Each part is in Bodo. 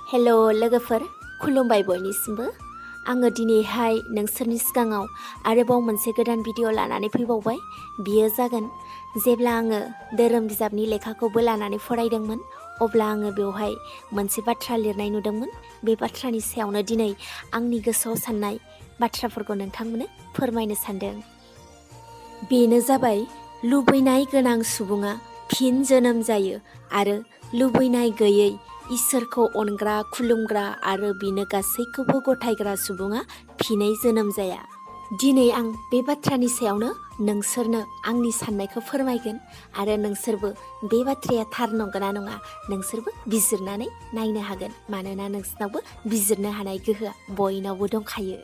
हेल' लोगोफोर, खुलुमबाय बयनिसिमबो। आङो दिनैहाय नोंसोरनि सिगाङाव आरोबाव मोनसे गोदान भिडिअ लानानै फैबावबाय। बियो जागोन जेब्ला आङो धोरोम बिजाबनि लेखाखौबो लानानै फरायदोंमोन, अब्ला आङो बेवहाय मोनसे बाथ्रा लिरनाय नुदोंमोन। बे बाथ्रानि सायावनो दिनै आंनि गोसोआव साननाय बाथ्राफोरखौ नोंथांमोननो फोरमायनो सानदों। बेनो जाबाय लुबैनाय गोनां सुबुङा फिन जोनोम जायो आरो लुबैनाय गैयै इसोरखौ अनग्रा, खुलुमग्रा आरो बिनो गासैखौबो गथायग्रा सुबुङा फिनै जोनोम जाया। दिनै आं बे बाथ्रानि सायावनो नोंसोरनो आंनि साननायखौ फोरमायगोन आरो नोंसोरबो बे बाथ्राया थार नंगौना नङा नोंसोरबो बिजिरनानै नायनो हागोन, मानोना नोंसोरनावबो बिजिरनो हानाय गोहोआ बयनावबो दंखायो।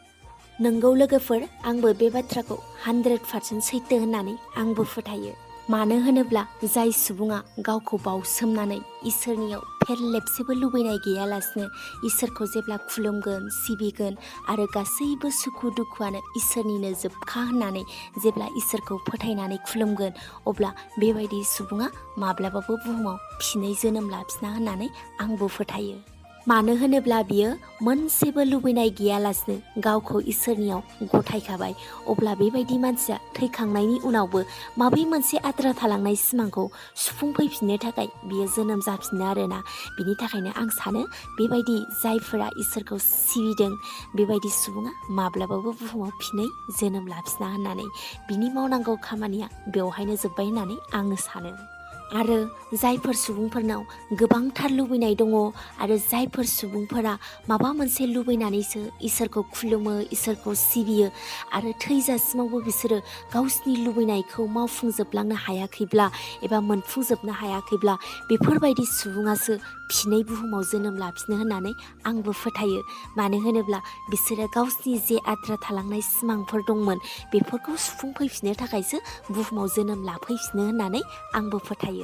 नंगौ लोगोफोर, आंबो बे बाथ्राखौ 100% सैथो होननानै आंबो फोथायो। मानो होनोब्ला जाय सुबुङा गावखौ बावसोमनानै इसोरनियाव फेरलेबसेबो लुबैनाय गैयालासिनो इसोरखौ जेब्ला खुलुमगोन, सिबिगोन आरो गासैबो सुखु दुखुआनो इसोरनिनो जोबखा होननानै जेब्ला इसोरखौ फोथायनानै खुलुमगोन, अब्ला बेबायदि सुबुङा माब्लाबाबो बुहुमाव फिनै जोनोम लाफिना होननानै आंबो फोथायो। मानो होनोब्ला बियो मोनसेबो लुबैनाय गैयालासिनो गावखौ इसोरनियाव गथायखाबाय। अब्ला बेबायदि मानसिया थैखांनायनि उनावबो माबे मोनसे आद्रा थालांनाय सिमांखौ सुफुंफैफिननो थाखाय बियो जोनोम जाफिनो आरोना। बिनि थाखायनो आं सानो बेबायदि जायफोरा इसोरखौ सिबिदों बेबायदि सुबुङा माब्लाबाबो बुहुमाव फिनै जोनोम लाफिना होननानै, बिनि मावनांगौ खामानिया बेवहायनो जोब्बाय होननानै आङो सानो। आरो जायफोर सुबुंफोरनाव गोबांथार लुबैनाय दङ आरो जायफोर सुबुंफोरा माबा मोनसे लुबैनानैसो इसोरखौ खुलुमो, इसोरखौ सिबियो आरो थैजासिमावबो बिसोरो गावसिनि लुबैनायखौ मावफुंजोबलांनो हायाखैब्ला एबा मोनफुंजोबनो हायाखैब्ला बेफोरबायदि सुबुङासो फिनै बुहुमाव जोनोम लाफिनो होननानै आंबो फोथायो। मानो होनोब्ला बिसोरो गावसिनि जे आद्रा थालांनाय सिमांफोर दंमोन बेफोरखौ सुफुंफैफिननो थाखायसो बुहुमाव जोनोम लाफैफिनो होननानै आंबो फोथायो।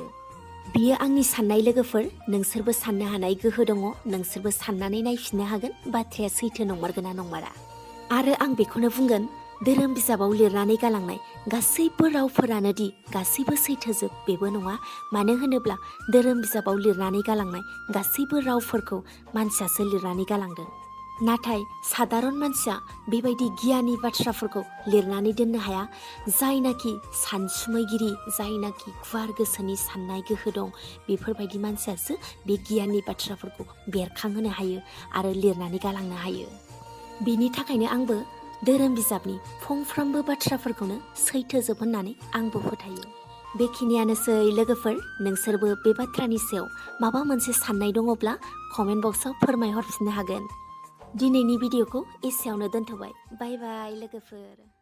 बियो आंनि साननाय लोगोफोर, नोंसोरबो साननो हानाय गोहो दङ, नोंसोरबो साननानै नायफिननो हागोन बाथ्राया सैथो नंमारगोना नंमारा। आरो आं बेखौनो बुंगोन, धोरोम बिजाबाव लिरनानै गालांनाय गासैबो रावफोरानो दि गासैबो सैथोजोब बेबो नङा। मानो होनोब्ला धोरोम बिजाबाव लिरनानै गालांनाय गासैबो रावफोरखौ मानसियासो लिरनानै गालांदों। नाथाय सादारन मानसिया बेबायदि गियाननि बाथ्राफोरखौ लिरनानै दोननो हाया। जायनाखि सानसुमैगिरि, जायनाखि गुवार गोसोनि साननाय गोहो दं, बेफोरबायदि मानसियासो बे गियाननि बाथ्राफोरखौ बेरखांहोनो हायो आरो लिरनानै गालांनो हायो। बेनि थाखायनो आंबो धोरोम बिजाबनि फंफ्रोमबो बाथ्राफोरखौनो सैथोजोब होननानै आंबो फोथायो। बेखिनियानोसै लोगोफोर, नोंसोरबो बे बाथ्रानि सायाव माबा मोनसे साननाय दङब्ला कमेन्ट बक्सआव फोरमायहरफिननो हागोन। दिनैनि भिडिअखौ एसेयावनो दोनथ'बाय। बाय बाय लोगोफोर।